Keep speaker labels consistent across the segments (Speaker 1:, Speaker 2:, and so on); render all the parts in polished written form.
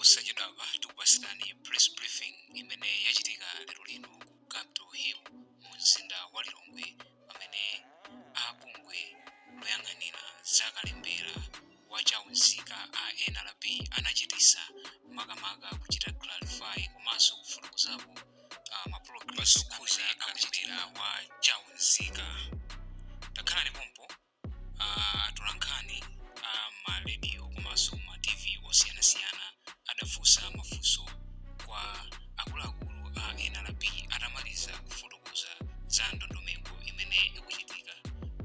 Speaker 1: Posachedwapa tikupatsirani press briefing imene yachitika lero lino ku Capital Hill mu mzinda wa Lilongwe pamene a bungwe loyang'anira za kalembera wa chaunzika a NRB anachitisa makamaka kuchita clarify komanso kufotokozapo ma progress okhuza kalembera wa chaunzika. Takhalani pompo. Atolankhani a ma radio komanso ma TV osiyanasiyana adafunsa mafunso kwa akuluakulu a NRB atamaliza kufotokoza za ndondomeko imene ikuchitika.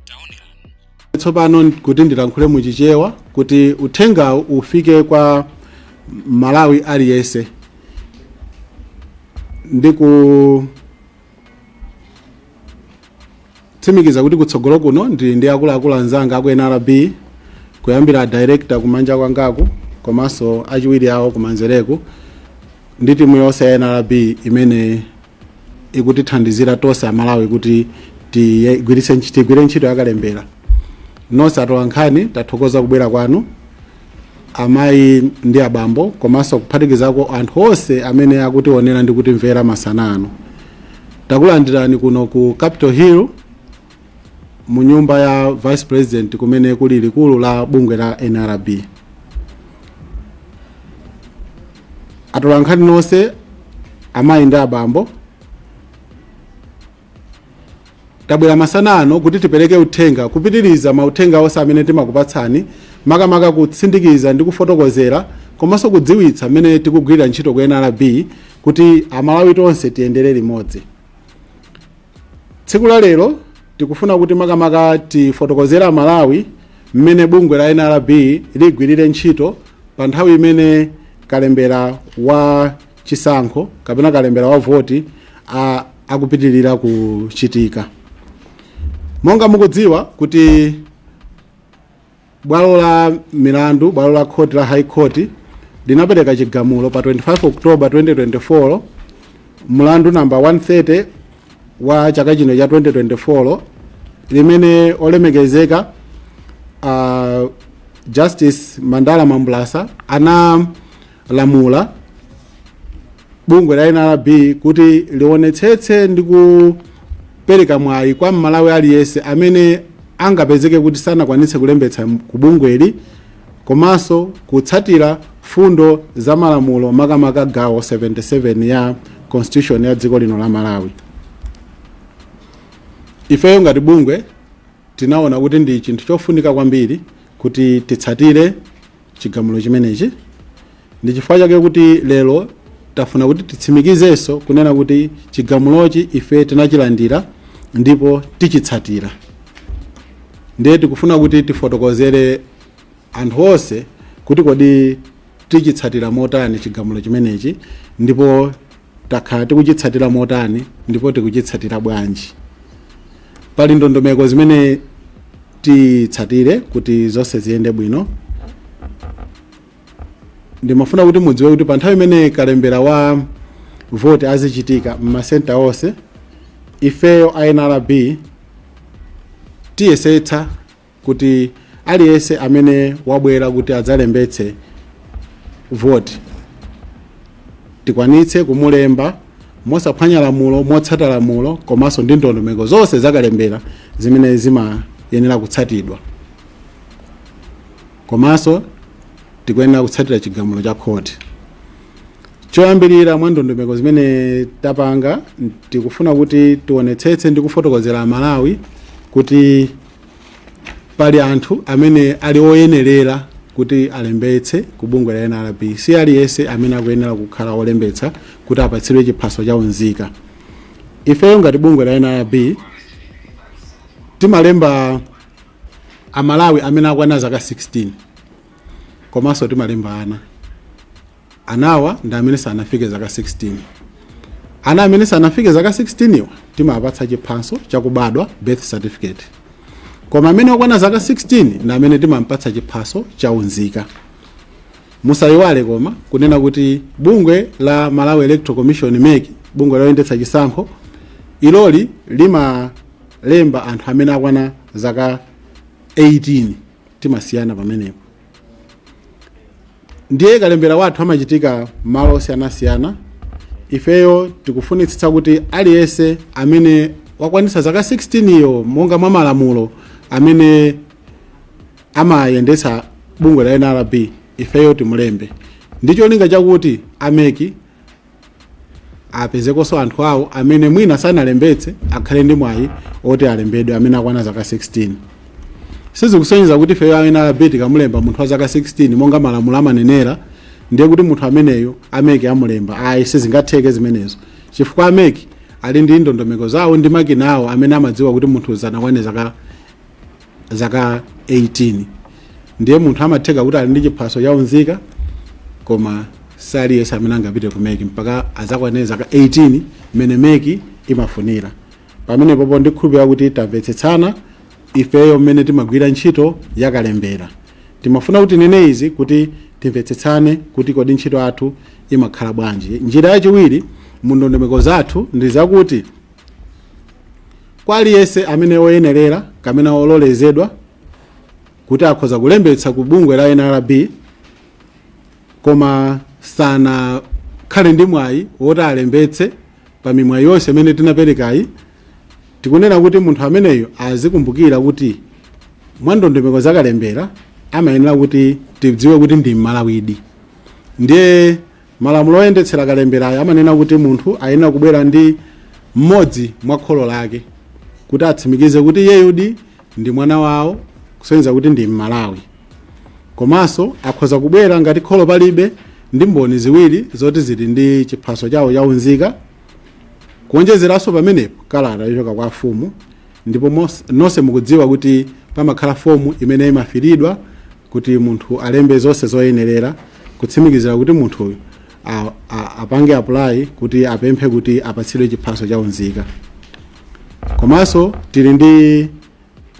Speaker 1: Taonerani.
Speaker 2: Tsopano kuti ndilankhule muchichewa kuti uthengawu ufike kwa Malawi aliyense, ndikutsimikiza kuti kutsogolo kuno ndili ndi akuluakulu anzanga aku NRB, kuyambira director kumanja kwangaku komanso achiwiri awo kumanzereku, ndi timu yonse ya NRB imene ikutithandizira tonse Amalawi kuti tigwire ntchito yakalembera. Nonse atolankhani, tathokoza kubwera kwanu, amayi ndi abambo, komanso kuphatikizako anthu onse amene akutionera ndi kutimvera masana ano. Takulandirani kuno ku Capitol Hill, mu nyumba ya Vice President, kumene kuli likulu la bungwe la NRB. Atolankhani nonse, amayi ndi abambo, tabwera masana ano kuti tipereke uthenga, kupitiriza mauthenga onse amene timakupatsani, makamaka kutsindikiza ndi kufotokozera komanso kudziwitsa mmene tikugwirira ntchito ku NRB kuti Amalawi tonse tiyendere limodzi. Tsiku la lero tikufuna kuti makamaka tifotokozere Amalawi mmene bungwe la NRB ligwirire ntchito pa nthawi imene kalembera wa chisankho kapena kalembera wa voti akupitirira kuchitika. Monga mukudziwa kuti bwalo la milandu, bwalo la khoti la High Court linapereka chigamulo pa 25 October 2024, mlandu namba 130 wa chaka chino cha 2024, limene olemekezeka Justice Mandala Mambulasa analamula bungwe la NRB kuti lionetsetse ndi kupereka mwayi kwa Mmalawi aliyense amene angapezeke kuti sanakwanitse kulembetsa ku bungweli, komanso kutsatira fundo za malamulo, makamaka gawo 77 ya Constitution ya dziko lino la Malawi. Ifeyo ngati bungwe tinaona kuti ndi chinthu chofunika kwambiri kuti titsatire chigamulo chimenechi. Ndi chifukwa chake kuti lero tafuna kuti titsimikizenso kunena kuti chigamulochi ife tinachilandira ndipo tichitsatira. Ndiye tikufuna kuti tifotokozere anthu onse kuti kodi tichitsatira motani chigamulo chimenechi, ndipo takhala tikuchitsatira motani, ndipo tikuchitsatira bwanji. Pali ndondomeko zimene titsatire kuti zonse ziyende bwino. Ndimafuna kuti mudziwe kuti pa nthawi imene kalembera wa voti azichitika m'masenta onse, ifeyo a NRB tiyesetsa kuti aliyense amene wabwera kuti adzalembetse voti tikwanitse kumulemba mosaphwanya lamulo, motsata lamulo komanso ndi ndondomeko zonse zakalembera zimene zimayenera kutsatidwa. Komanso tikuyenera kutsatira chigamulo cha khoti. Choyambirira mwa ndondomeko zimene tapanga, tikufuna kuti tionetsetse ndi kufotokozera Amalawi kuti pali anthu amene ali oyenerera kuti alembetse ku bungwe la NRB. Si aliyense amene akuyenera kukhala olembetsa kuti apatsidwe chiphaso cha unzika. Ifeyo ngati bungwe la NRB timalemba Amalawi amene akwana zaka 16, komanso timalemba ana. Anawa ndi amene sanafike zaka 16. Ana amene sanafike zaka 16 iwa timawapatsa chiphaso chakubadwa, birth certificate, koma amene wakwana zaka 16 ndi amene timampatsa chiphaso cha unzika. Musayiwale koma kunena kuti bungwe la Malawi Electoral Commission, MEC, bungwe loyendetsa chisankho, iloli limalemba anthu amene akwana zaka 18. Timasiyana pamenepo. Ndiye kalembera wathu amachitika malo osiyanasiyana. Ifeyo tikufunitsitsa kuti aliyense amene wakwanitsa zaka 16 iyo, monga mwa malamulo amene amayendetsa bungwe la NRB, ifeyo timulembe ndi cholinga chakuti a MEC apezekonso anthu awo amene mwina sanalembetse, akhale ndi mwayi oti alembedwe amene akwana zaka 16. Sizikusonyeza kuti ifeyo a NRB tikamulemba munthu wa zaka 16 monga malamulo amanenera, ndiye kuti munthu ameneyo a MEC amulemba. Ayi, sizingatheke zimenezo, chifukwa a MEC ali ndi ndondomeko zawo ndi makina awo amene amadziwa kuti munthu sanakwane zaka 18. Ndiye munthu amatheka kuti ali ndi chiphaso cha unzika, koma saliyense amene angapite ku MEC mpaka azakwane zaka 18 mmene MEC imafunira. Pamenepopo ndikhulupirira kuti tamvetsetsana ifeyo mmene timagwira ntchito yakalembera. Timafuna kuti tinene izi kuti timvetsetsane kuti kodi ntchito yathu imakhala bwanji. Njira yachiwiri mu ndondomeko zathu ndi zakuti kwa aliyense amene oyenerera kapena ololezedwa kuti akhoza kulembetsa ku bungwe la NRB, koma sanakhale ndi mwayi woti alembetse pa mimwayi yonse imene tinaperekayi, tikunena kuti munthu ameneyo azikumbukira kuti mwa ndondomeko zakalembera amayenera kuti tidziwe kuti ndi Mmalawidi. Ndiye malamulo oyendetsera kalemberayo amanena kuti munthu ayenera kubwera ndi mmodzi mwa kholo lake kuti atsimikize kuti iyeyudi ndi mwana wawo, kusonyeza kuti ndi Mmalawi. Komanso akhoza kubwera, ngati kholo palibe, ndi mboni ziwiri zoti zili ndi chiphaso chawo cha unzika. Kuonjezeranso pamenepo, kalata yochoka kwa afumu. Ndipo nonse mukudziwa kuti pamakhala fomu imene imafiridwa kuti munthu alembe zonse zoyenerera kutsimikizira kuti munthuyu apange apply kuti apemphe kuti apatsidwe chiphaso cha unzika. Komanso tili ndi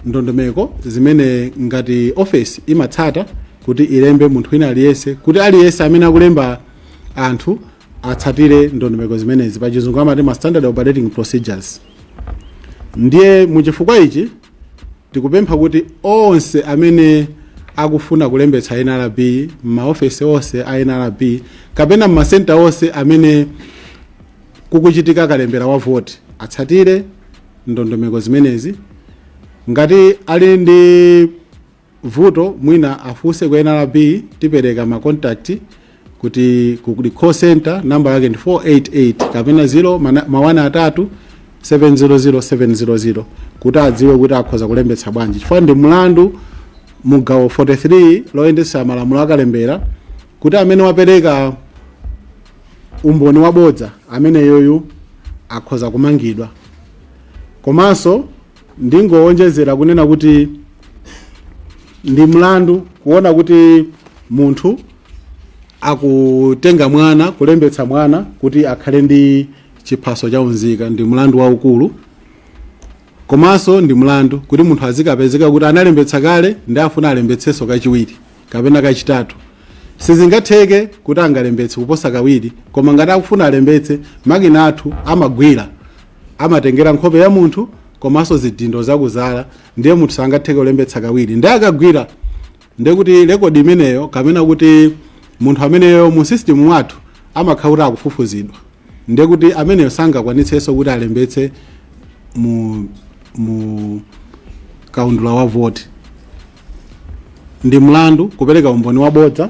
Speaker 2: ndondomeko zimene ngati office imatsata kuti ilembe munthu wina aliyense, kuti aliyense amene akulemba anthu atsatire ndondomeko zimenezi. Pachizungu amati ma standard operating procedures. Ndiye muchifukwa ichi tikupempha kuti onse amene akufuna kulembetsa NRB m'maofesi onse a NRB kapena m'masenta onse amene kukuchitika kalembera wa voti atsatire ndondomeko zimenezi. Ngati ali ndi vuto mwina afunse ku NRB, tipereka ma contact kuti ku call center namba yake ndi 488 kapena 0 mawani atatu 700 700, kuti adziwe kuti akhoza kulembetsa bwanji, chifukwa ndi mlandu mu gawo 43 loyendetsa malamulo akalembera kuti amene wapereka umboni wabodza ameneyoyu akhoza kumangidwa. Komanso ndingowonjezera kunena kuti ndi mlandu kuona kuti munthu akutenga mwana, kulembetsa mwana kuti akhale ndi chiphaso cha unzika, ndi mlandu waukulu. Komanso ndi mlandu kuti munthu azikapezeka kuti analembetsa kale ndi afuna alembetsenso kachiwiri kapena kachitatu. Sizingatheke kuti angalembetse kuposa kawiri, koma ngati akufuna alembetse, makina athu amagwira, amatengera nkhope ya munthu komanso zidindo zakuzala. Ndiye munthu sangatheke kulembetsa kawiri. Ndiye akagwira, ndiye kuti rekodi imeneyo kapena kuti munthu ameneyo mu system mwathu amakhala kuti akufufuzidwa. Ndiye kuti ameneyo sangakwanitsenso kuti alembetse mu kaundula wa voti. Ndi mlandu kupereka umboni wabodza,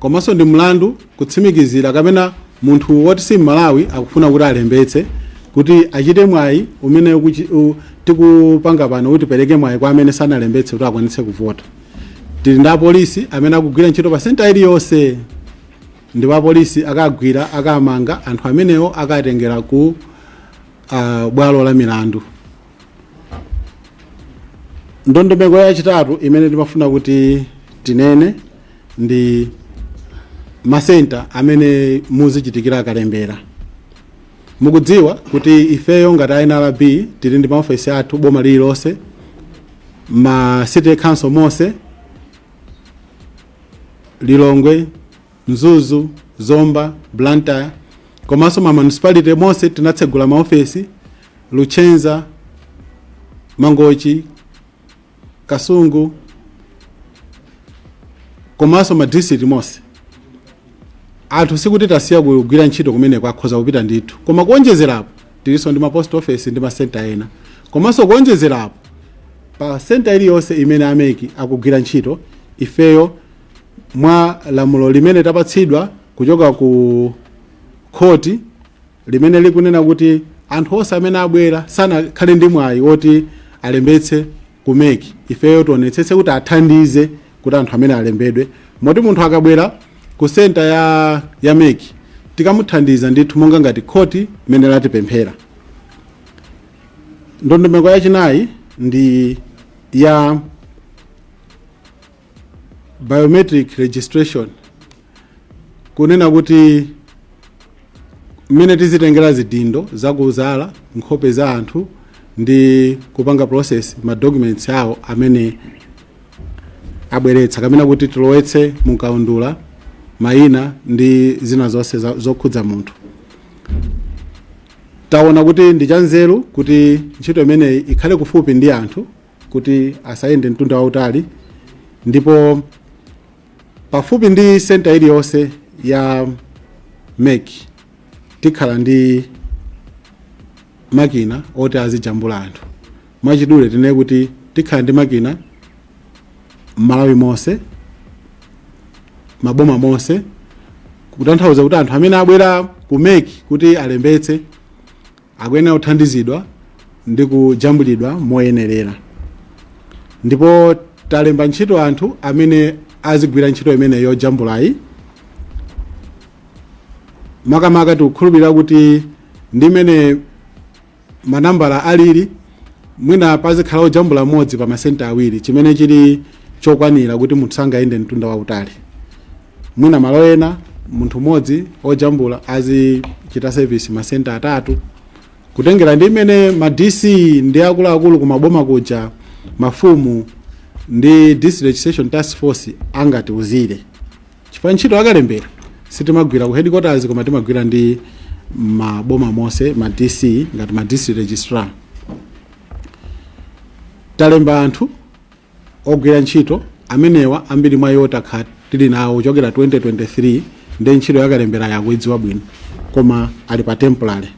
Speaker 2: komanso ndi mlandu kutsimikizira kapena munthu woti si Mmalawi akufuna kuti alembetse kuti achite mwayi umene tikupanga pano kuti pereke mwayi kwa amene sanalembetse kuti akwanitse kuvota. Tili ndi apolisi amene akugwira ntchito pa senta iliyonse, ndipo apolisi akagwira, akamanga anthu amenewo, akatengera ku bwalo la milandu. Ndondomeko yachitatu imene timafuna kuti tinene ndi masenta amene muzichitikira kalembera. Mukudziwa kuti ifeyo ngati NRB tili ndi maofesi athu boma lililonse, ma city council monse, Lilongwe, Mzuzu, Zomba, Blantyre, komanso ma municipality monse tinatsegula maofesi, Luchenza, Mangochi, Kasungu. komanso ma district monse. Anthu sikuti tasiya kugwira ntchito kumeneko, akhoza kupita ndithu. Koma kuonjezerapo, tilinso ndi ma post office ndi ma center ena. Komanso kuonjezerapo, pa center iliyonse imene a MEC akugwira ntchito, ifeyo mwa lamulo limene tapatsidwa kuchoka ku khoti, limene likunena kuti anthu onse amene abwera sanakhale ndi mwayi woti alembetse ku MEC, ifeyo tionetsetse kuti athandize kuti anthu amene alembedwe. Moti munthu akabwera ku center ya MEC, tikamuthandiza ndithu monga ngati khoti limene latipemphera. Ndondomeko yachinayi ndi ya biometric registration, kunena kuti mmene tizitengera zidindo zakuzala, nkhope za anthu ndi kupanga process ma documents awo amene abweretsa, kapena kuti tilowetse mukaundula mayina ndi zina zonse zokhudza munthu. Taona kuti ndi chanzeru kuti ntchito imeneyi ikhale kufupi ndi anthu kuti asayende mtunda wautali, ndipo pafupi ndi center iliyonse ya MEC tikhala ndi makina oti azijambula anthu. Mwachidule tinene kuti tikhala ndi makina m'Malawi monse, maboma monse, kutanthauza kuti anthu amene abwera ku MEC kuti alembetse akuyenera kuthandizidwa ndi kujambulidwa moyenerera. Ndipo talemba ntchito anthu amene azigwira ntchito imene yojambulayi. Makamaka tikukhulupirira kuti ndi mmene manambala alili, mwina pazikhala ojambula mmodzi pa masenta awiri, chimene chili chokwanira kuti munthu sangayende mtunda wautali. Mwina malo ena munthu mmodzi ojambula azichita service masenta atatu, kutengera ndi imene ma DC ndi akuluakulu kumaboma kuja, mafumu ndi District Registration Task Force angatiuzire, chifukwa ntchito yakalembera sitimagwira ku headquarters, koma timagwira ndi maboma monse, ma DC ngati ma district registrar. Talemba anthu ogwira ntchito amenewa, ambiri mwa iwo takhala tili nawo kuchokera 2023, ndi ntchito yakalembera yakuidziwa bwino, koma ali pa temporary.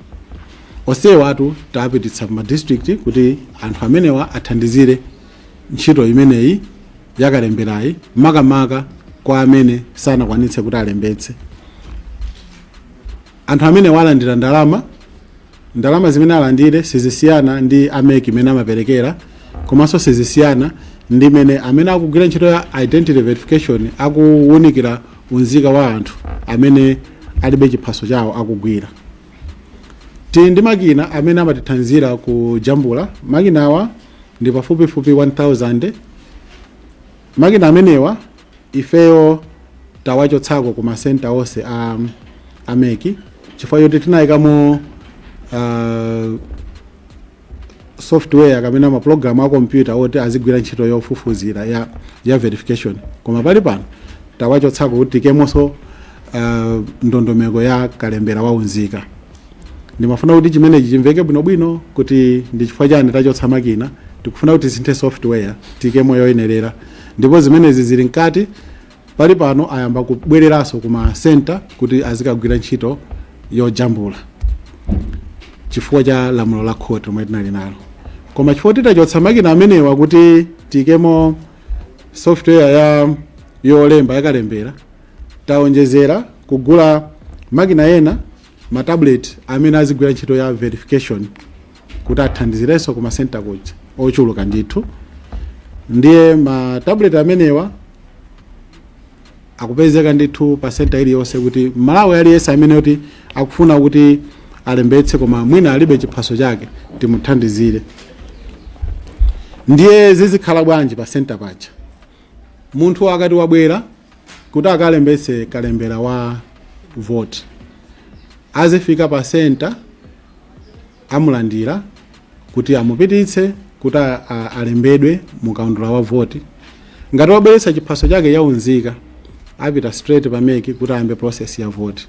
Speaker 2: Onsewa tapititsa ma district kuti anthu amenewa athandizire ntchito imeneyi yakalemberayi, makamaka kwa amene sanakwanitse kuti alembetse. Anthu amene walandira ndalama, ndalama zimene alandire sizisiyana ndi a MEC imene amaperekera, komanso sizisiyana ndi imene amene akugwira ntchito ya identity verification, akuwunikira unzika wa anthu amene alibe chiphaso chawo, akugwira. Tili ndi makina amene amatithandizira kujambula. Makinawa ndi pafupifupi 1000. Makina amenewa ifeyo tawachotsako ku masenta onse a MEC chifukwa choti tinayikamo software kapena mapulogalamu a kompyuta oti azigwira ntchito yofufuzira ya verification. Koma pali pano tawachotsako kuti tikemonso ndondomeko ya kalembera wa unzika. Ndimafuna kuti chimenechi chimveke bwinobwino kuti ndi chifukwa chani tachotsa makina. Tikufuna kuti tisinthe software, tikemo yoyenerera, ndipo zimenezi zili mkati. Pali pano ayamba kubwereranso ku ma center kuti azikagwira ntchito yojambula chifukwa cha lamulo la khoti lomwe tinali nalo. Koma chifukwa titachotsa makina amenewa kuti tikemo software ya yolemba yakalembera, taonjezera kugula makina ena, ma tablet amene azigwira ntchito ya verification kuti athandizirenso ku masenta kuja ochuluka ndithu. Ndiye ma tablet amenewa akupezeka ndithu pa senta iliyonse kuti Malawi aliyense amene kuti akufuna kuti alembetse koma mwina alibe chiphaso chake, timuthandizire. Ndiye zizikhala bwanji pa senta paja? Munthu akati wabwera kuti akalembetse kalembera wa vote, azifika pa senta, amulandira kuti amupititse kuti alembedwe mukaundula wa voti. Ngati wabweretsa chiphaso chake chaunzika, apita straight pa MEC kuti ayambe process ya voti.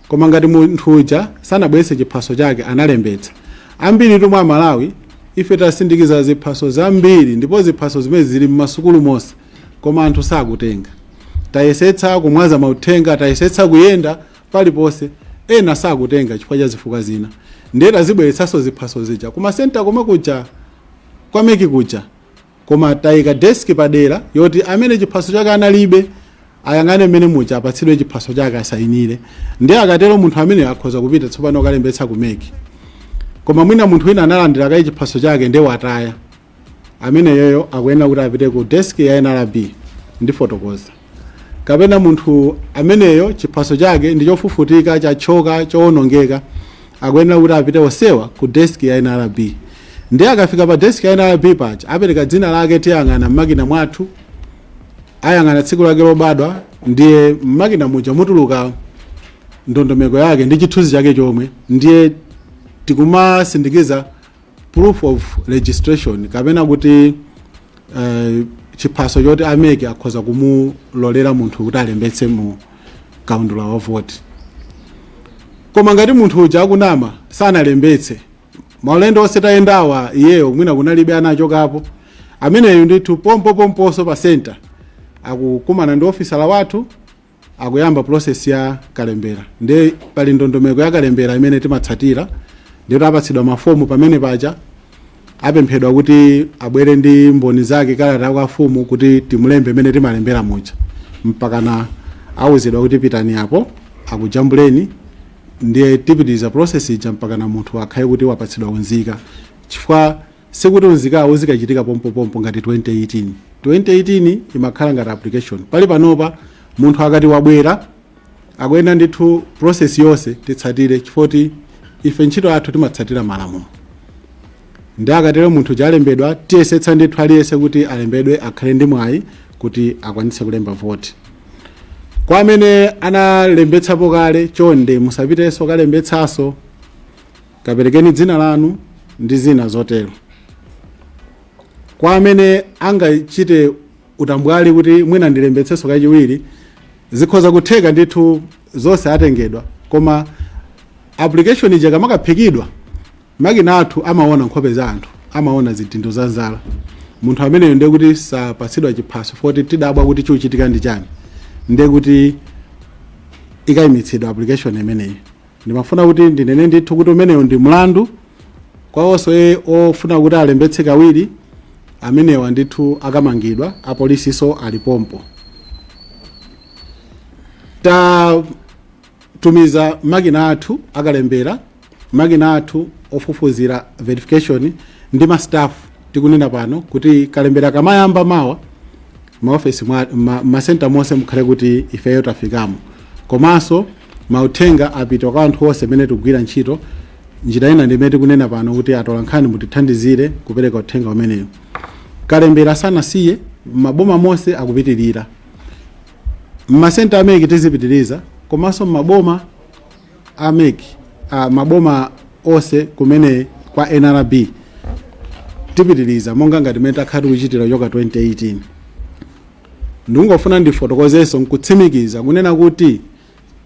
Speaker 2: Koma ngati munthu uja sanabweretse chiphaso chake, analembetsa. Ambiri tumwe Amalawi ife tasindikiza ziphaso zambiri, ndipo ziphaso zimene zili mmasukulu monse, koma anthu sakutenga. Tayesetsa kumwaza mauthenga, tayesetsa kuyenda paliponse, ena sakutenga chifukwa cha zifukwa zina. Ndiye tazibweretsanso ziphaso zija kumasenta komwe kuja kwa MEC kuja, koma tayika desk padera yoti amene chiphaso chake analibe ayang'ane mmene muja, apatsidwe chiphaso chake, asayinire. Ndiye akatero munthu amene akhoza kupita tsopano kalembetsa ku MEC. Koma mwina munthu wina analandira kayi chiphaso chake ndiye wataya, ameneyoyo akuyenera kuti apite ku desk ya NRB ndifotokoza. Kapena munthu ameneyo chiphaso chake ndi chofufutika, chachoka, chowonongeka, akuyenera kuti apite osewa ku desk ya NRB. Ndiye akafika pa desk ya NRB paja, apereka dzina lake, tiyang'ana mmakina mwathu, ayang'ana tsiku lake lobadwa, ndiye mmakina muja mutuluka ndondomeko yake ndi chithunzi chake chomwe. Ndiye tikumasindikiza proof of registration kapena kuti chiphaso choti a MEC akhoza kumulolera munthu kuti alembetse mu kaundula wa voti. Koma ngati munthu uja akunama, sanalembetse maulendo onse tayendawa, iyeyo mwina kunalibe, anachokapo, ameneyo ndithu pompopomponso pa center akukumana ndi ofisala wathu, akuyamba process ya kalembera. Ndiye pali ndondomeko ya kalembera imene timatsatira. Ndiye apatsidwa mafomu pamene paja, apemphedwa kuti abwere ndi mboni zake, kalata kwa fumu, kuti timulembe imene timalembera muja, mpakana awuzidwa kuti pitani apo akujambuleni. Ndiye tipitiriza process ija mpakana munthu akhale kuti wapatsidwa unzika, chifukwa sikuti unzikawo uzikachitika pompopompo ngati 2018. 2018 imakhala ngati application. Pali panopa munthu akati wabwera, akuyenda ndithu process yonse titsatire, chifukwa ife ntchito yathu timatsatira malamulo. Ndi akatero munthu alembedwa, tiyesetsa ndithu aliyense kuti alembedwe, akhale ndi mwayi kuti akwanitse kulemba voti. Kwa amene analembetsapo kale, chonde musapitenso kalembetsanso, kaperekeni dzina lanu ndi zina zotero. Kwa amene angachite utambwali kuti mwina ndilembetsenso kachiwiri, zikhoza kutheka ndithu, zonse atengedwa, koma application ija kamakaphikidwa, makina athu amaona nkhope za anthu, amaona zidindo za zala. Munthu ameneyo ndiye kuti sapatsidwa chiphaso, foti tidabwa kuti chikuchitika ndi chani, ndiye kuti ikayimitsidwa application imeneyi. Ndimafuna kuti ndinene ndithu kuti umeneyo ndi mlandu kwa onse ofuna kuti alembetse kawiri. Amenewa ndithu akamangidwa, apolisiso alipompo. Tatumiza makina athu akalembera, makina athu ofufuzira verification ndi ma staff tikunena pano, kuti kalembera kamayamba mawa, maofesi mwa masenta monse mukhale kuti ifeyo tafikamo. Komanso mauthenga apita kwa anthu onse amene tikugwira ntchito. Njira ina ndimene tikunena pano kuti atola nkhani mutithandizire kupereka uthenga umeneyo. Kalembera sanasiye, maboma monse akupitirira, mmasenta a MEC tizipitiriza, komanso maboma a MEC, maboma onse kumene kwa NRB tipitiriza monga ngati mmene takhala tikuchitira kuchoka 2018. Ndikungofuna ndifotokozenso nkutsimikiza kunena kuti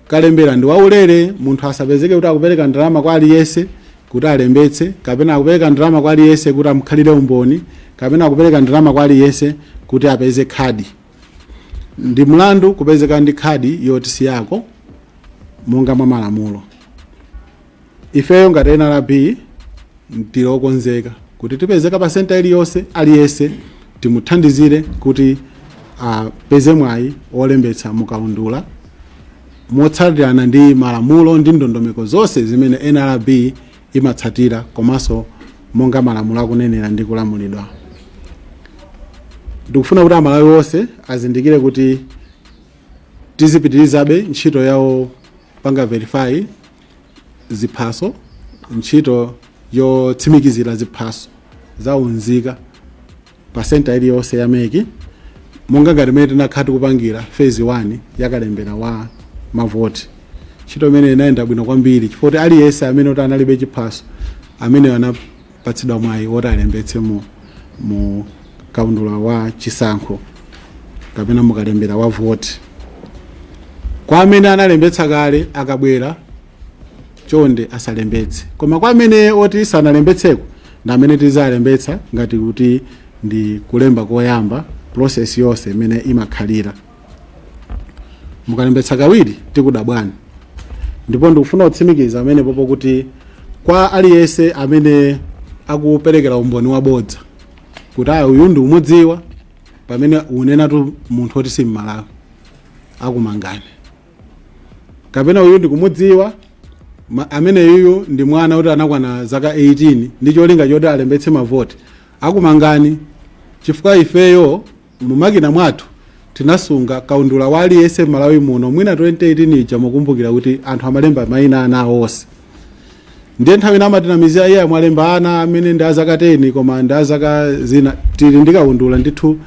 Speaker 2: kalembera ndi waulere. Munthu asapezeke kuti akupereka ndalama kwa aliyense kuti alembetse, kapena akupereka ndalama kwa aliyense kuti amukhalire umboni, kapena akupereka ndalama kwa aliyense kuti apeze khadi. Ndi mlandu kupezeka ndi khadi yoti si yako monga mwa malamulo. Ifeyo ngati NRB tili okonzeka kuti tipezeka pa senta iliyonse, aliyense timuthandizire kuti apeze mwayi olembetsa mukaundula motsatirana ndi malamulo ndi ndondomeko zonse zimene NRB imatsatira, komanso monga malamulo akunenera ndi kulamulidwa. Ndikufuna kuti Amalawi onse azindikire kuti tizipitirizabe ntchito yawo panga verify ziphaso, ntchito yotsimikizira ziphaso za unzika pa senta iliyonse ya MEC, monga ngati imene tinakhala tikupangira phase 1 yakalembera wa mavoti. Ntchito imene inayenda bwino kwambiri, chifukwa kuti aliyense amene kuti analibe chiphaso, amene anapatsidwa mwayi woti alembetse mu kaundula wa chisankho kapena mukalembera wa voti. Kwa amene analembetsa kale, akabwera chonde asalembetse, koma kwa amene oti sanalembetseko ndi amene tizalembetsa ngati kuti ndi kulemba koyamba, process yonse imene imakhalira. Mukalembetsa kawiri, tikudabwani. Ndipo ndikufuna kutsimikiza amene popo kuti kwa aliyense amene akuperekera umboni wabodza kuti aya, uyu ndi umudziwa, pamene unenatu munthu oti si Mmalawi, akumangani. Kapena uyu ndikumudziwa, amene yuyu ndi mwana kuti anakwana zaka 18 ndi cholinga choti alembetse mavoti, akumangani, chifukwa ifeyo mumakina mwathu tinasunga kaundula wa aliyense m'Malawi muno. Mwina 2018 ija mukumbukira kuti anthu amalemba mayina ana awo onse. Ndiye nthawi ina amatinamizira, iye mwalemba ana amene ndi azaka 10 koma ndi azaka zina. Tili ndi kaundula ndithu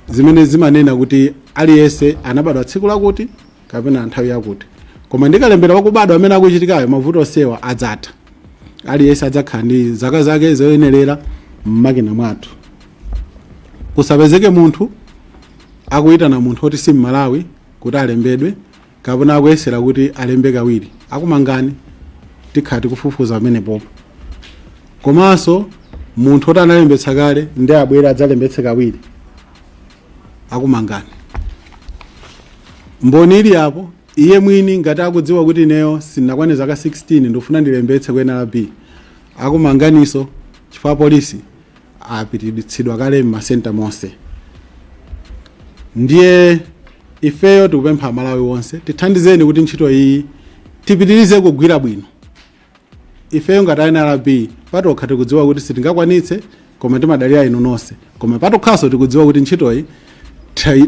Speaker 2: zimene zimanena kuti aliyense anabadwa tsiku lakuti kapena nthawi yakuti. Koma ndikalembera wakubadwa amene akuchitikayo, mavuto onsewa adzatha. Aliyense adzakhala ndi zaka zake zoyenerera mmakina mwathu. Kusapezeke munthu akuyitana munthu oti si Mmalawi kuti alembedwe kapena akuyesera kuti alembe kawiri, akumangani. Tikhala tikufufuza pamenepopo. Komanso munthu oti analembetsa kale ndi abwere adzalembetse kawiri, akumangani. Mboni ili apo, iye mwini ngati akudziwa kuti ineyo sindinakwane zaka 16, ndikufuna ndilembetse ku NRB, akumanganiso, chifukwa polisi apititsidwa kale m'masenta monse. Ndiye ifeyo tikupempha Amalawi onse, tithandizeni kuti ntchito iyi tipitirize kugwira bwino. Ifeyo ngati NRB patokha tikudziwa kuti sitingakwanitse, koma timadalira inu nonse. Koma patokhanso tikudziwa kuti ntchitoyi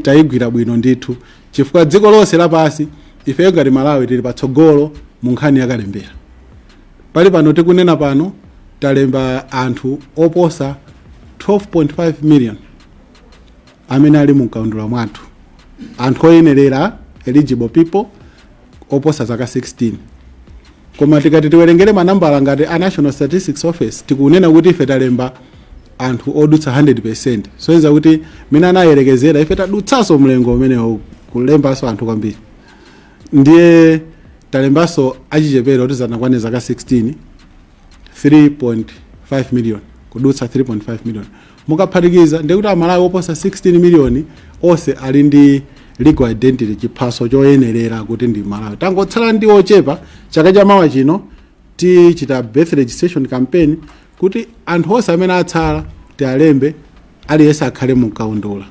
Speaker 2: tayigwira bwino ndithu, chifukwa dziko lonse lapansi ifeyo ngati Malawi tili patsogolo mu nkhani yakalembera. Pali pano tikunena pano, talemba anthu oposa 12.5 million amene ali mu mkaundula mwathu, anthu oyenerera, eligible people oposa zaka 16. Koma tikati tiwerengere manambala ngati a National Statistics Office, tikunena kuti ife talemba anthu odutsa 100. Soyenza kuti mene anayerekezera, ife tadutsanso mlengo umenewo, kulembanso anthu kwambiri. Ndiye talembanso achichepere oti sanakwane zaka 16 3.5 million, kudutsa 3.5 million. Mukaphatikiza, ndiye kuti Amalawi oposa 16 million onse ali ndi legal identity, chiphaso choyenerera kuti ndi Malawi. Tangotsala ndi ochepa. Chaka chamawa chino tichita birth registration campaign kuti anthu onse amene atsala tialembe, aliyense akhale mu kaundula.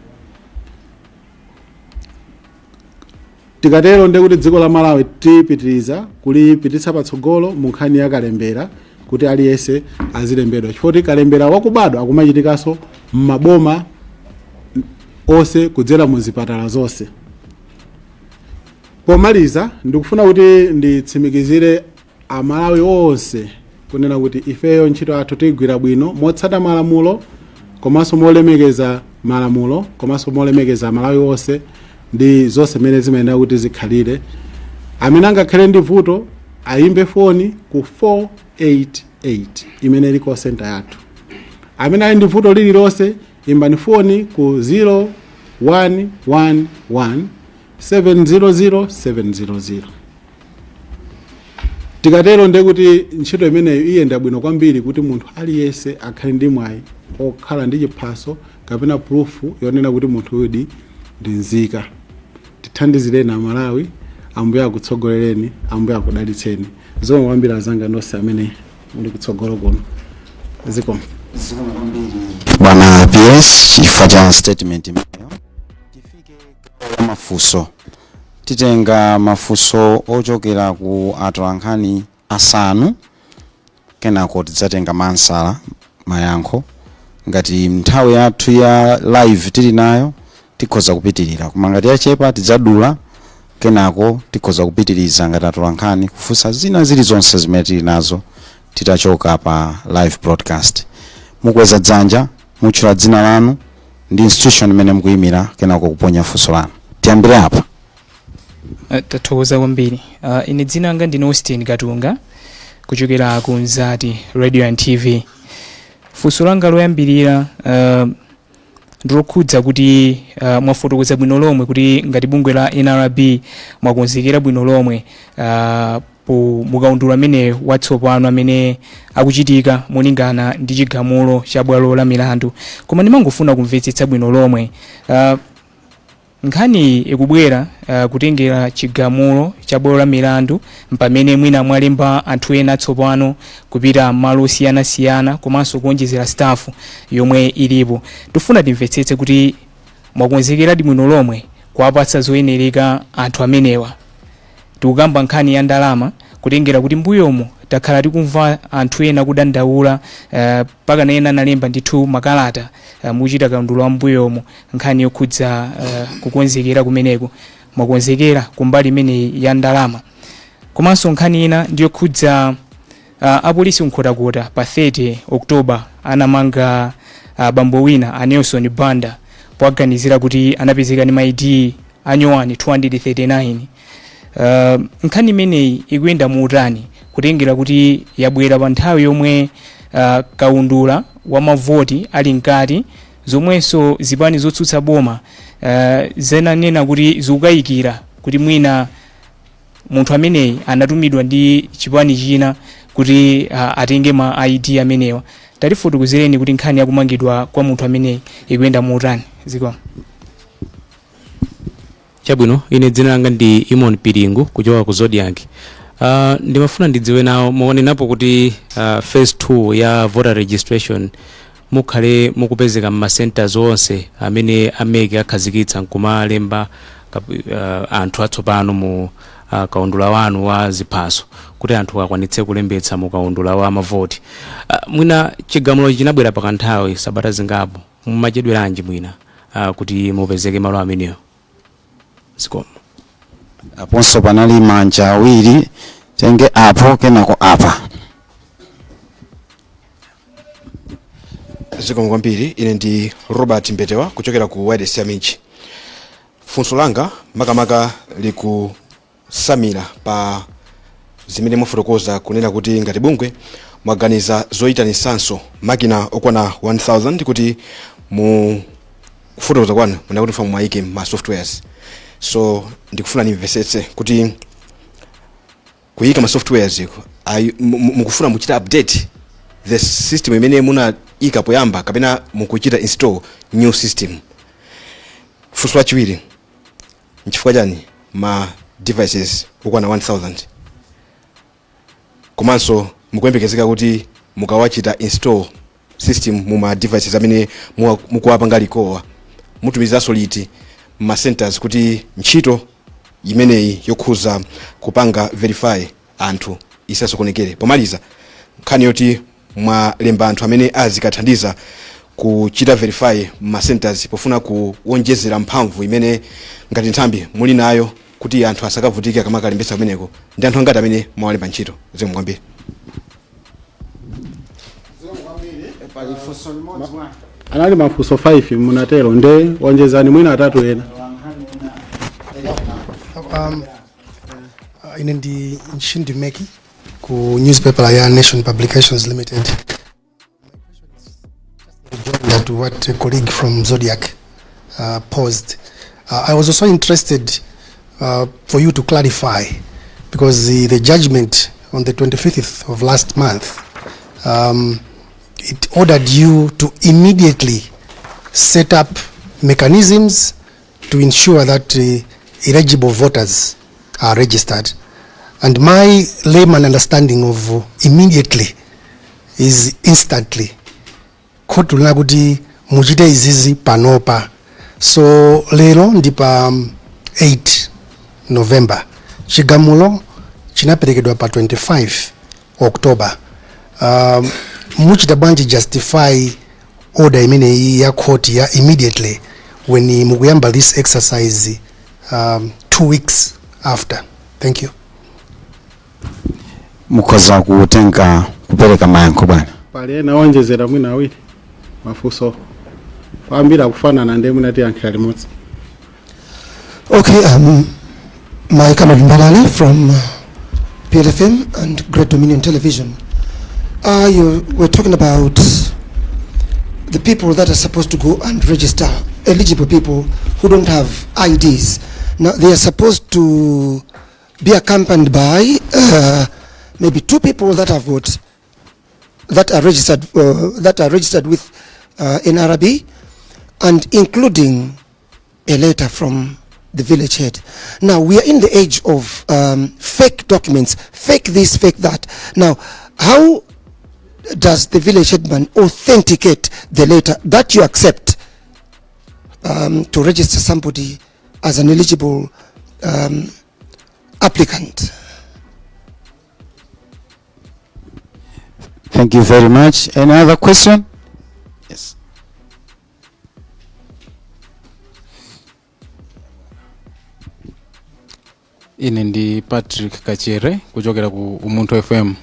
Speaker 2: Tikatero ndiye kuti dziko la Malawi tipitiriza kulipititsa patsogolo mu nkhani ya kalembera, kuti aliyense azilembedwa, chifukwa kuti kalembera wakubadwa akumachitikanso m'maboma onse kudzera mu zipatala zonse. Pomaliza, ndikufuna kuti nditsimikizire Amalawi onse kunena kuti ifeyo ntchito yathu tigwira bwino motsata malamulo komanso molemekeza malamulo komanso molemekeza Amalawi onse ndi zonse zimene zimayenera kuti zikhalire. Amene angakhale ndi vuto ayimbe foni ku 488 imene ili call center yathu. Amene ali ndi vuto lililonse, imbani foni ku 0111 700 700. Tikatero ndiye kuti ntchito imeneyo iyenda bwino kwambiri, kuti munthu aliyense akhale ndi mwayi okhala ndi chiphaso kapena proof yonena kuti munthu uyudi ndi nzika. Tithandizireni Amalawi. Ambuye akutsogolereni, Ambuye akudalitseni. Zikomo kwambiri azanga nonse amene muli kutsogolo kuno, zikomo.
Speaker 1: Zikomo kwambiri, bwana PS, chifukwa cha statement imeneyo. Tifike gawo la mafunso. Titenga mafunso ochokera ku atolankhani asanu, kenako tidzatenga mansala, mayankho. Ngati nthawi yathu ya live tili nayo, tikhoza kupitirira, koma ngati yachepa, tidzadula. Kenako tikhoza kupitiriza ngati atolankhani kufunsa zina zilizonse zimene tili nazo titachoka pa live broadcast. Mukweza dzanja, mutchula dzina lanu ndi institution imene mukuyimira, kenako kuponya funso lanu. Tiyambire apa.
Speaker 3: Tathokoza kwambiri. Ine dzina langa ndine Austin Katunga kuchokera ku Mzati Radio and TV. Funso langa loyambirira ndilokhudza kuti mwafotokoza bwino lomwe kuti ngati bungwe la NRB mwakonzekera bwino lomwe po mukaundula amene watsopano amene akuchitika molingana ndi chigamulo cha bwalo la milandu. Koma ndimangofuna kumvetsetsa bwino lomwe. Nkhani ikubwera kutengera chigamulo cha bwalo la milandu, pamene mwina mwalemba anthu ena tsopano kupita malo osiyanasiyana komanso kuonjezera staff yomwe ilipo. Tifuna timvetsetse kuti mwakonzekeradi bwino lomwe kuwapatsa zoyenereka anthu amenewa. Tikukamba nkhani ya ndalama, kutengera kuti mbuyomo takhala tikumva anthu ena kudandaula, pakana ena analemba ndithu makalata muchita kaundula wa mbuyomo, nkhani yokhudza kukonzekera kumeneko. Mwakonzekera kumbali imeneyi ya ndalama? Komanso nkhani ina ndiyokhudza apolisi Nkhotakota pa 30 October anamanga bambo wina, a Nelson Banda, powaganizira kuti anapezeka ndi ma ID anyowani 239. Nkhani imeneyi ikuyenda muutani, kutengera kuti yabwera pa nthawi yomwe kaundula wa mavoti ali mkati, zomwenso zipani zotsutsa boma zinanena kuti zikukayikira kuti mwina munthu ameneyi anatumidwa ndi chipani china kuti atenge ma ID amenewa? Tatifotokozereni kuti nkhani yakumangidwa kwa munthu ameneyi ikuyenda muutani. Zikomo.
Speaker 4: Chabwino, ine dzina langa ndi Imon Piringu kuchoka ku Zodiak. Ndimafuna ndidziwe nawo, muonenapo kuti phase 2 ya voter registration mukhale mukupezeka m'ma centers onse amene a MEC akhazikitsa nkumalemba anthu atsopano mu kaundula wanu wa ziphaso, kuti anthu akwanitse kulembetsa mu kaundula wa mavoti. Mwina chigamulo chinabwera pakanthawi, sabata zingapo, mumachedweranji mwina kuti mupezeke malo amenewo? Zikomo.
Speaker 5: Aponso panali manja awiri. Tenge apo, kenako apa.
Speaker 6: Zikomo kwambiri. Ine ndi Robert Mbetewa kuchokera ku wireless ya Michi. Funso langa makamaka likusamira pa zimene mwafotokoza kunena kuti ngati bungwe mwaganiza zoyitanisanso makina okwana 1000, kuti mu kufotokoza kwanu munakuti mfa mwayike ma softwares. So ndikufuna nimvesetse kuti kuyika ma softwares iko mukufuna muchita update the system imene munayika poyamba, kapena mukuchita install new system? Funso lachiwiri, nchifukwa chani ma devices okwana 1000, komanso mukuyembekezeka kuti mukawachita install system mu ma devices amene mukuwapanga recall, mutumizanso liti ma centers kuti ntchito imeneyi yokhuza kupanga verify anthu isasokonekere? Pomaliza, nkhani yoti mwalemba anthu amene azikathandiza kuchita verify ma centers, pofuna kuwonjezera mphamvu imene ngati nthambi muli nayo kuti anthu asakavutike akamakalembetsa kumeneko, ndi anthu angati amene mwawalemba ntchito? Zikomo kwambiri.
Speaker 5: Pali funso limodzi bwana.
Speaker 2: Anali mafunso 5, munatero, nde wonjezani mwina atatu ena.
Speaker 7: Ine ndi Nshindi Meki ku newspaper ya Nation Publications Limited. My to what a colleague from Zodiak posed. I was also interested for you to clarify, because the judgment on the 25th of last month, it ordered you to immediately set up mechanisms to ensure that eligible voters are registered. And my layman understanding of immediately is instantly. Khoti lina kuti muchite izizi panopa. So lero ndi pa 8 November, chigamulo chinaperekedwa pa 25 October. Muchita bwanji justify order imeneyi ya court ya immediately when mukuyamba this exercise 2 weeks after? Thank you.
Speaker 5: Mukhoza kutenga kupereka mayankho, bwana.
Speaker 2: Pali ena onjezera mwina awiri, mafunso ambiri akufanana, ndiye mwina tiyankhira limodzi.
Speaker 8: Okay, Mike Ahmad Mbalale from PLFM and Great Dominion Television. You were talking about the people that are supposed to go and register, eligible people who don't have IDs. Now, they are supposed to be accompanied by maybe two people that have got that are registered with NRB, and including a letter from the village head. Now, we are in the age of fake documents, fake this, fake that. Now, how does the village headman authenticate the letter that you accept to register somebody as an eligible applicant?
Speaker 5: Thank you very much. Any other question? Yes.
Speaker 9: Ine ndi Patrick Kachere kuchokera ku Umunthu FM.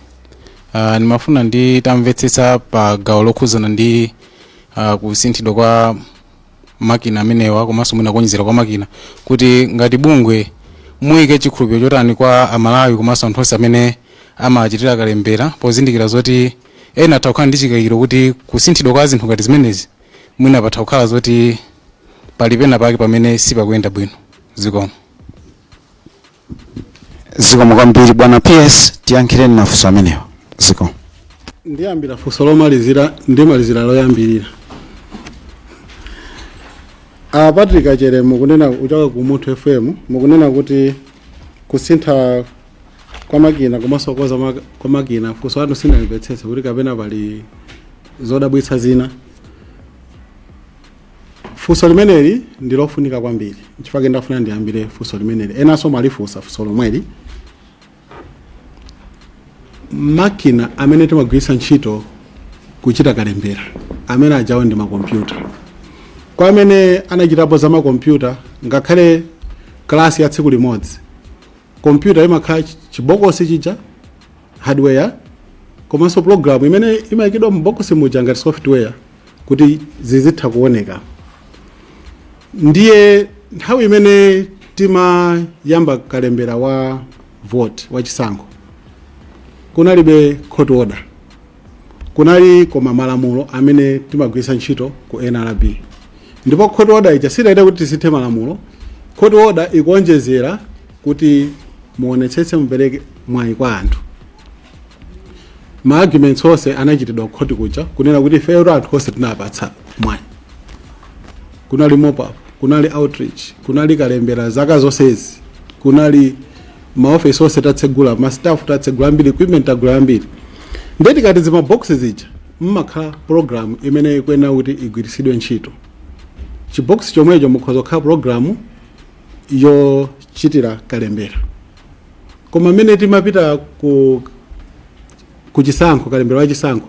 Speaker 9: Ndimafuna nditamvetsetsa pa gawo lokhuzana ndi kusinthidwa kwa makina amenewa komanso mwina kuonjezera kwa makina, kuti ngati bungwe muyike chikhulupiriro chotani kwa Amalawi komanso anthu onse amene amachitira kalembera, pozindikira zoti ena atha kukhala ndi chikayikiro kuti kusinthidwa kwa zinthu ngati zimenezi mwina patha kukhala zoti pali pena pake pamene sipakuyenda bwino. Zikomo.
Speaker 5: Zikomo kwambiri, bwana PS. Tiyankhireni mafunso amenewa. Zikomo.
Speaker 2: Ndiyambira funso lomalizira, ndimalizira loyambirira. A Patrick Achere, mukunena kuchoka ku Umunthu FM, mukunena kuti kusintha kwa makina komanso kukonza kwa makina, funso lanu sindinalimvetsetse kuti kapena pali zodabwitsa zina. Funso limeneli ndi lofunika kwambiri, nchifukwa ndafuna ndiyambire funso limeneli. Enanso mwalifunsa funso lomweli. Makina amene timagwiritsa ntchito kuchita kalembera amene ajawo ndi makompyuta. Kwa amene anachitapo za makompyuta, ngakhale kalasi ya tsiku limodzi, kompyuta imakhala chibokosi chija, hardware, komanso program imene imayikidwa m'bokosi muja ngati software kuti zizitha kuoneka. Ndiye nthawi imene timayamba kalembera wa vote, wachisankho, kunalibe court order, kunali koma malamulo amene timagwiritsa ntchito ku NRB. Ndipo court order ija sitayita kuti tisinthe malamulo. Court order ikuonjezera kuti muonetsetse mupereke mwayi kwa anthu. Ma arguments onse anachitidwa ku khoti kuja kunena kuti ifeyo anthu onse tinapatsa mwayi. Kunali mop up, kunali outreach, kunali kalembera zaka zonsezi, kunali maofesi onse tatsegula, ma staff tatsegula ambiri, equipment tagula ambiri. Ndiye tikati zima box zija mmakhala program imene ikuyenera kuti igwiritsidwe ntchito, chibox chomwecho mukhoza kukhala program yochitira kalembera. Koma mmene timapita ku chisankho, kalembera wa chisankho,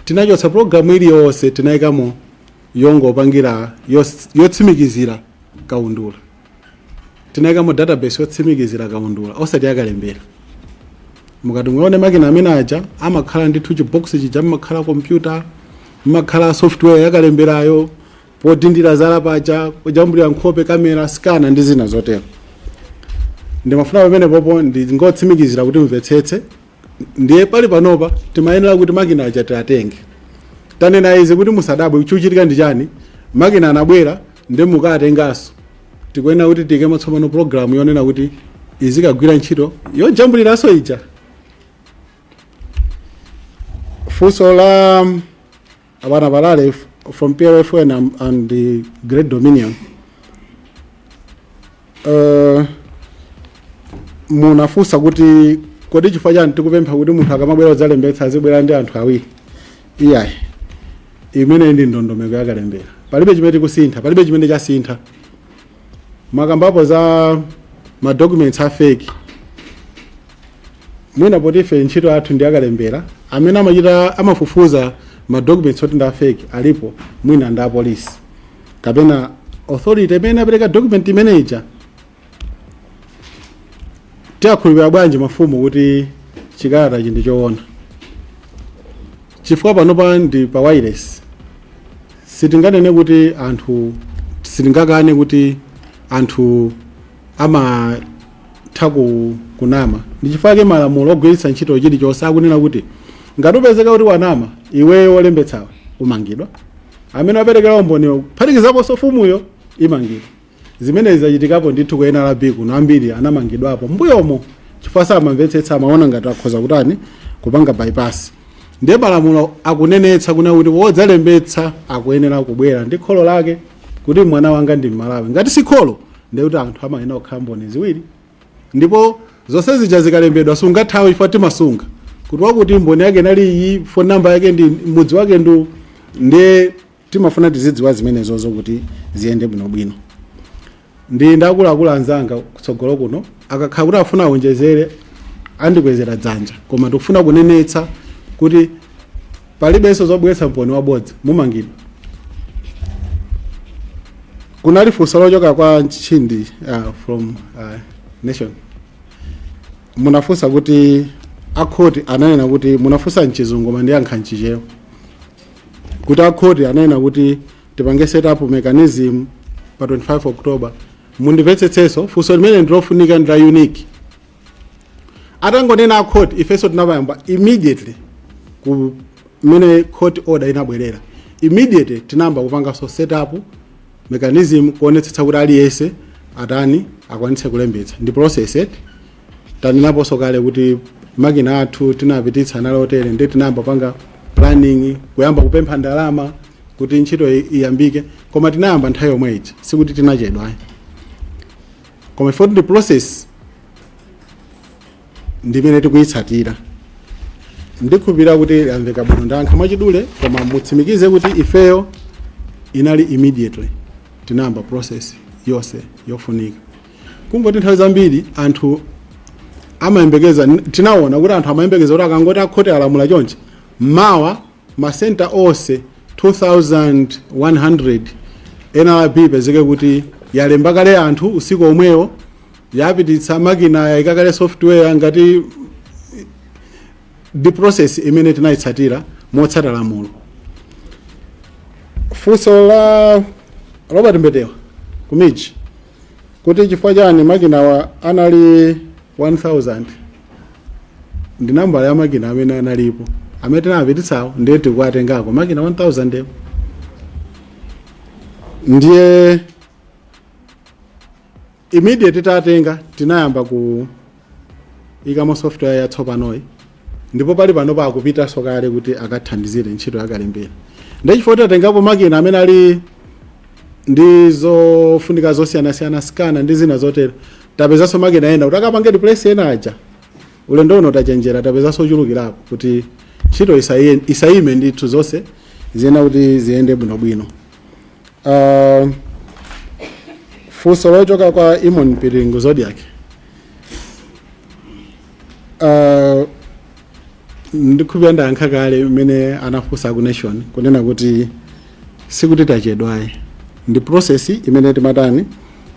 Speaker 2: tinachotsa program iliyonse, tinayikamo yongopangira yotsimikizira kaundula. Tinayikamo database yotsimikizira kaundula, osati yakalembera. Mukati muone makina amene aja amakhala ndithu chibox chija mmakhala kompyuta, mmakhala software yakalemberayo, podindira zala paja, kujambulira nkhope, kamera, scanner ndi zina zotero. Ndimafuna pamene popo ndingotsimikizira kuti mvetsetse. Ndiye pali panopa timayenera kuti makina aja tiatenge. Tanena izi kuti musadabwe chikuchitika ndi chani. Makina anabwera, ndi mukatenganso tikuyenera kuti tiyikemo tsopano program yonena kuti izikagwira ntchito yojambuliranso ija. Funso la abana Balale from PLFN and the Great Dominion, munafunsa kuti kodi chifukwa chani tikupempha kuti munthu akamabwera kudzalembetsa azibwera ndi anthu awiri. Iyayi, imene ndi ndondomeko yakalembera. Palibe chimene tikusintha, palibe chimene chasintha. Mwakambapo za ma documents a fake. Mwina poti ife ntchito yathu ndi yakalembera, amene amachita amafufuza ma documents oti ndi a fake alipo, mwina ndi apolisi kapena authority imene apereka document imene ija. Tiyakhulupirira bwanji mafumu kuti chikalata ichi ndi choona? Chifukwa panopa ndi pa wireless, sitinganene kuti anthu, sitingakane kuti anthu amatha kunama. Ndi chifukwa chake malamulo ogwiritsa ntchito chilichonse akunena kuti ngati upezeka kuti wanama, iweyo wolembetsawe umangidwa, amene waperekera umboniwo kuphatikizaponso mfumuyo imangidwa. Zimene zachitikapo ndithu ku NRB kuno, ambiri anamangidwapo mbuyomo chifukwa samamvetsetsa, amaona ngati akhoza kutani, kupanga bypass. Ndiye malamulo akunenetsa kuna kuti wodzalembetsa akuyenera kubwera ndi kholo lake. Kuti mwana wanga ndi Mmalawi. Ngati si kholo, ndiye kuti anthu amayenera kukhala mboni ziwiri. Ndipo zonse zija zikalembedwa sungathawe, chifukwa timasunga kuti wakuti mboni yake inali iyi, phone number yake ndi mudzi wake ndu. Ndiye timafuna tizidziwa zimenezozo kuti ziyende bwinobwino. Ndi akuluakulu anzanga kutsogolo kuno akakhala kuti afuna awonjezere, andikwezera dzanja, koma ndikufuna kunenetsa kuti palibenso zobweretsa mboni wabodza, mumangidwa. Kunali funso lochoka kwa Nchindi from Nation. Munafunsa kuti akhoti ananena kuti, munafunsa mchizungu koma ndiyankha mchichewa, kuti akhoti ananena kuti tipange set up mechanism pa 25 October. Mundimvetsetsenso, funso limene ndilofunika, ndi la unique. Atangonena akhoti, ifenso tinayamba immediately. Ku mmene court order inabwerera, immediately tinayamba kupanganso set up mechanism kuonetsetsa kuti aliyense atani, akwanitse kulembetsa. Ndi process eti. Tanenaponso kale kuti makina athu tinapititsa nalo otere, ndi tinayamba panga planning, kuyamba kupempha ndalama kuti ntchito iyambike, koma tinayamba nthawi yomwe ija, sikuti tinachedwa ayi. Koma ifoti ndi process ndimene tikuyitsatira. Ndikhulupirira kuti yamveka bwino, ndayankha mwachidule, koma mutsimikize kuti ifeyo inali immediately tinayamba process yonse yofunika. Kungoti nthawi zambiri anthu amayembekeza, tinaona kuti anthu amayembekeza kuti akangoti akhoti alamula chonchi, mawa masenta onse 2100 NRB pezeke kuti yalemba kale anthu usiku omwewo, yapititsa makina, yayika kale software. Ngati ndi process imene tinayitsatira motsata lamulo. Funso la Robert Mbetewa kumiji kuti chifukwa chani makinawa anali 1000, ndi nambala ya makina amene analipo amene tinapititsawo, ndiye tikuwatengako makina 1000 ewo. Ndiye immediate titatenga, tinayamba ku ikamo software yatsopanoyi, ndipo pali pano pakupitanso kale kuti akathandizire ntchito yakalembera. Ndiye chifukwa tatengapo makina amene ali ndi zofunika zosiyanasiyana, scanner ndi zina zotero, tapezanso makina ena kuti akapange replace ena aja. Ulendo uno tachenjera, tapezanso ochulukirapo kuti ntchito isayime ndithu, zonse ziyena kuti ziyende bwinobwino. Funso lochoka kwa Imon Piringu, Zodiak. Ndikhulupirira ndayankha kale mmene anafunsa ku Nation, kunena kuti sikuti tachedwayi, ndi process imene timatani,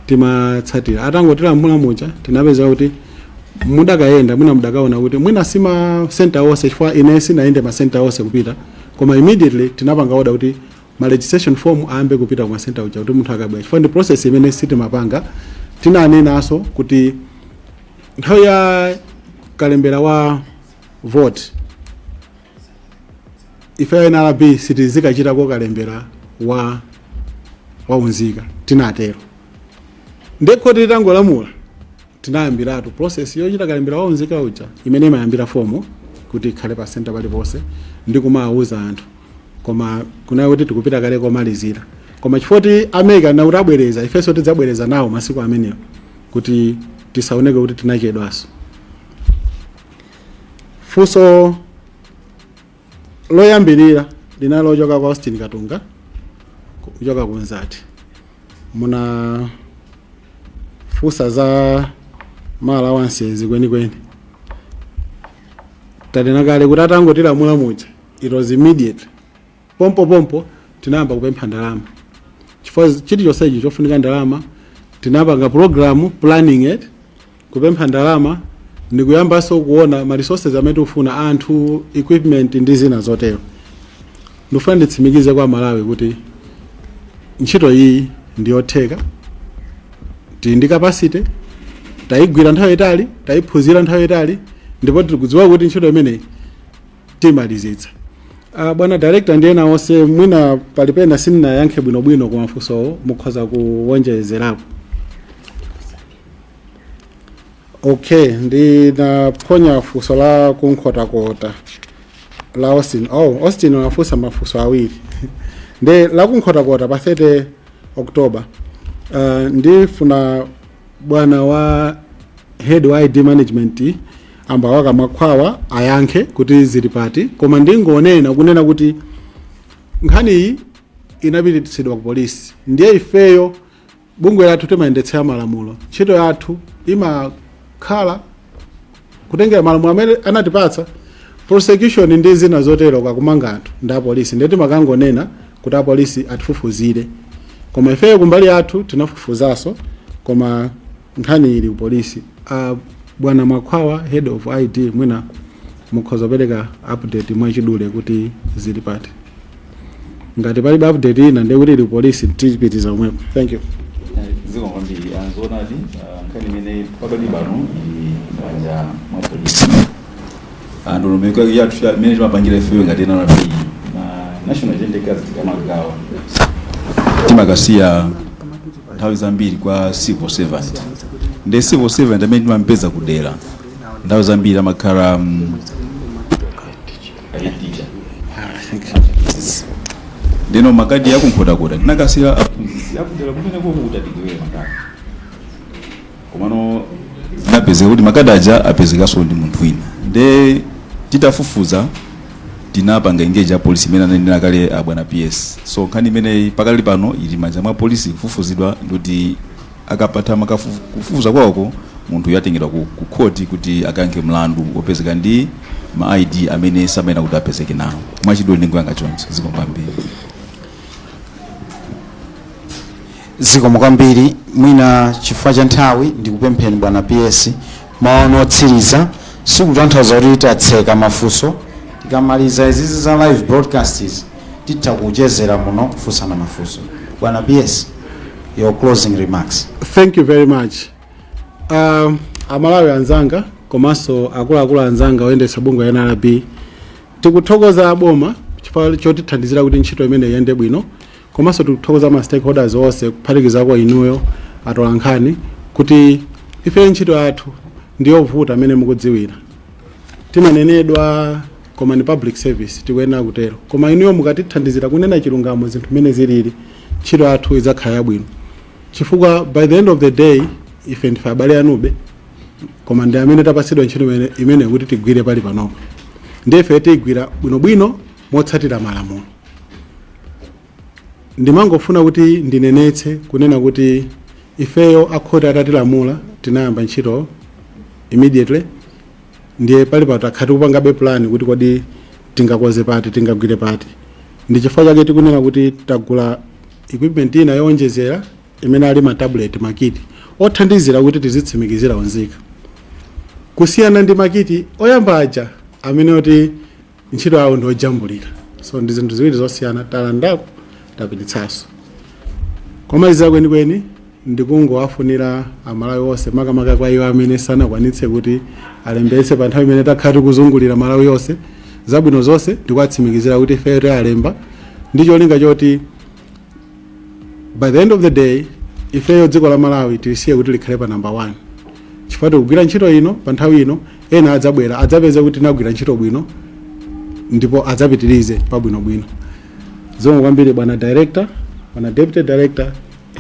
Speaker 2: timatsatira. Atangotilamula muja, tinapeza kuti mudakayenda mwina mudakaona kuti mwina si ma center onse, chifukwa ine sinayende ma center onse kupita, koma immediately tinapanga order kuti ma registration form ayambe kupita kuma center uja kuti munthu akabwera, chifukwa ndi process imene sitimapanga. Tinanenanso kuti nthawi ya kalembera wa vote, ife NRB sitizikachitako kalembera wa waunzika, tinatero. Ndekho titangolamula, tinayambiratu process yochita kalembera waunzika uja, imene imayambira fomu kuti ikhale pa center paliponse ndi kumawuza anthu, koma kunayo kuti tikupita kale komalizira. Koma chifukwa a MEC nakuti abwereza, ifenso tidzabwereza nawo masiku amenewo kuti tisaoneke kuti tinachedwanso. Funso loyambirira linali lochoka kwa Austin Katunga kuchoka ku Nzati. Munafunsa za ma allowances. Kwenikweni tanena kale kuti atangotilamula muja, it was immediate, pompo pompo tinayamba kupempha ndalama, chifukwa chilichonsechi chofunika ndalama. Tinapanga program planning it, kupempha ndalama ndikuyambanso kuona ma resources amene tikufuna, anthu, equipment ndi zina zotero. Ndikufuna nditsimikize kwa Malawi kuti ntchito iyi ndiyotheka. Tili ndi capacity, tayigwira nthawi itali, tayiphunzira nthawi itali, ndipo tikudziwa kuti ntchito imeneyi timalizitsa. Bwana director ndi ena onse, mwina palipena sindinayankhe bwinobwino ku mafunsowo, mukhoza kuwonjezerapo. Okay, ndinaphonya funso la kunkhotakota la Austin. Oh, Austin anafunsa mafunso awiri, ndi la kunkhotakota pa 30 October. Ndifuna bwana wa head wa ID management, ambawaka Mwakhwawa, ayankhe kuti zili pati, koma ndingonena kunena kuti nkhani iyi inapititsidwa ku polisi. Ndiye ifeyo bungwe lathu timayendetsera malamulo. Ntchito yathu imakhala kutengera malamulo amene anatipatsa. Prosecution ndi zina zotero, kakumanga anthu, ndi apolisi. Ndiye timakangonena kuti apolisi atifufuzire, koma ifeyo kumbali yathu tinafufuzanso, koma nkhani ili ku polisi. Bwana Mwakhwawa, head of ID, mwina mukhoza kupereka update mwachidule kuti zili pati. Ngati palibe update ina, ndiye kuti ili ku polisi, tiyipitiza omwepo. Thank you.
Speaker 10: Zikomo kwambiri. Zoonadi, nkhani imene pakali pano ili m'manja mwa polisi. Ndondomeko yathu imene timapangira ifeyo ngati NRB, ma national identity cards tikamagawa, timakasiya nthawi zambiri kwa civil servant. Ndi civil servant amene timampeza kudera, nthawi zambiri amakhala head teacher. Ndeno makadi akunkhotakota tinakasiya aphunzitsi akudera kumene koko kuti atigawire makadi, komano zinapezeka kuti makadi aja apezekanso ndi munthu wina. Nde titafufuza, tinapanga engage apolisi imene ananena kale abwana PS. So nkhani imeneyi pakali pano ili manja mwa polisi, kufufuzidwa, ndikuti akapatha kufufuza kwawoko, munthu yatengedwa ku khoti kuti akayankhe mlandu wopezeka ndi ma ID amene samayenera kuti apezeke nawo. Mwachidule ndingoyankha choncho. Zikomo kwambiri.
Speaker 5: Zikomo kwambiri. Mwina chifukwa cha nthawi, ndikupempheni bwana PS, mawu otsiriza. Sikutanthauza kuti tatseka mafunso. Tikamaliza izizi za live broadcasts, titha kuchezera muno kufunsana mafunso. Bwana PS, your closing remarks.
Speaker 2: Thank you very much. Amalawi anzanga komanso akuluakulu anzanga oyendetsa bungwe la NRB, tikuthokoza boma chifukwa chotithandizira kuti ntchito imene iyende bwino, komanso tikuthokoza ma stakeholders onse, kuphatikizako inuyo atolankhani, kuti ife ntchito yathu ndiyovuta amene mukudziwira. Timanenedwa, koma ni public service, tikuyenera kutero. Koma inuyo mukatithandizira kunena chilungamo, zinthu mmene zilili, ntchito yathu idzakhala yabwino, chifukwa by the end of the day ife ndife abale anube, koma ndi amene tapatsidwa ntchito imene kuti tigwire pali panopo. Ndiye ife tigwira bwinobwino motsatira malamulo. Ndimangofuna kuti ndinenetse kunena kuti ifeyo akhoti atatilamula, tinayamba ntchito immediately. Ndiye pali pano takhala tikupangabe plan kuti kodi tingakoze pati, tingagwire pati. Ndi chifukwa chake tikunena kuti tagula equipment ina yowonjezera imene ali ma tablet, ma kit othandizira kuti tizitsimikizira unzika, kusiyana ndi ma kit oyamba aja amene oti ntchito yawo ndi ojambulira. So ndi zinthu ziwiri zosiyana. Talandako, tapititsanso. Komaliza kwenikweni, ndikungowafunira Amalawi onse, makamaka kwa iwo amene sanakwanitse kuti alembetse pa nthawi imene takhala tikuzungulira Malawi yonse, zabwino zonse, ndikuwatsimikizira kuti ifeyo tialemba ndi cholinga choti by the end of the day ifeyo dziko la Malawi tilisiye kuti likhale pa number 1, chifukwa tikugwira ntchito ino pa nthawi ino. Ena adzabwera, adzapeza kuti tinagwira ntchito bwino ndipo adzapitirize pabwinobwino. Zikomo kwambiri, bwana director, bwana deputy director,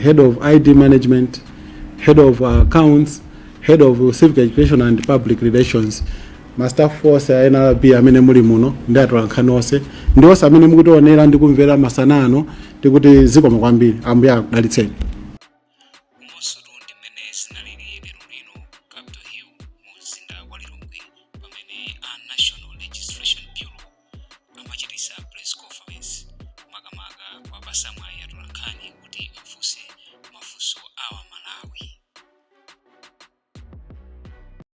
Speaker 2: head of ID management, head of accounts, head of civic education and public relations, ma staff onse a NRB amene muli muno, ndi atolankhani onse, ndi onse amene mukutionera ndi kumvera masana ano, tikuti zikomo kwambiri. Ambuye akudalitseni.